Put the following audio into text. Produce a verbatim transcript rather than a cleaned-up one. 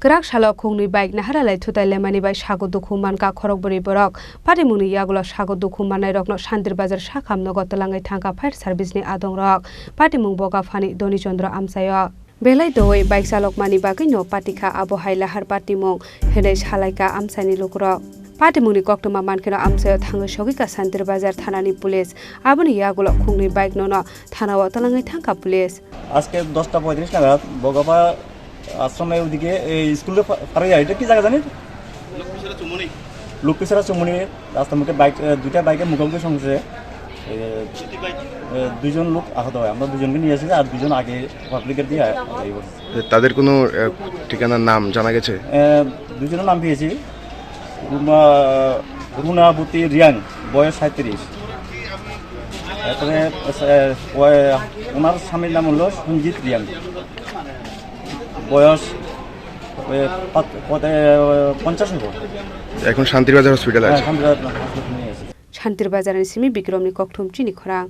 Kwrak salo khungnwi bike naharalai thutai lemani bai sago dukhu mankha khorokbwrwi borok. Patimungni yagulo sago dukhu mannairokno Santir Bazar sakham nogo twlangwi thangkha fire service ni adongrok. Patimung boga phani Doni Chandra amchaio. Belai doui bike chalokmani bagwino patikha, abo hai lahar patimung hinwi salaikha amchaini lukurok. Patimungni koktwma mankheno amchaio thangwi sogwikha Santir Bazar thanani police. Aboni yagulo khungnwi bike nono thanao twlangwi thangkha police. আজকে দশটা পঁয়ত্রিশ নাগাদ বগাপা আশ্রমে ওদিকে এই স্কুলটা পা-, পাড়ে যায়। এটা কি জায়গা জানি? লোকপিছড়া চুমনি। লোকপিছড়া চুমনি রাস্তার মুখে বাইক, এ, দুইটা বাইকের মুখোমুখি সংঘর্ষে, এ, এ, দুইজন লোক আহত হয়। আমরা দুজনকে নিয়ে এসেছি, আর দুজন আগে পাবলিকের দিয়ে এই করছে। তাদের কোনো, এ, ঠিকানার নাম জানা গেছে? এ, দুজনের নাম পেয়েছি। রুনা-, রুনাবতী রিয়াং, বয়স সাঁইত্রিশ। তারপরে, এ, ওই, ওনার স্বামীর নাম হলো সঞ্জিত রিয়াং, বয়স, এ, পাঁচ-, কত, এ, পঞ্চাশ হবে। এখন শান্তিরবাজার হসপিটালে হ্যাঁ, আছে। শান্তিরবাজার হসপিটালে নিয়ে এসেছি। Santir Bazar ni simi Bikrom ni kokthum chini khorang.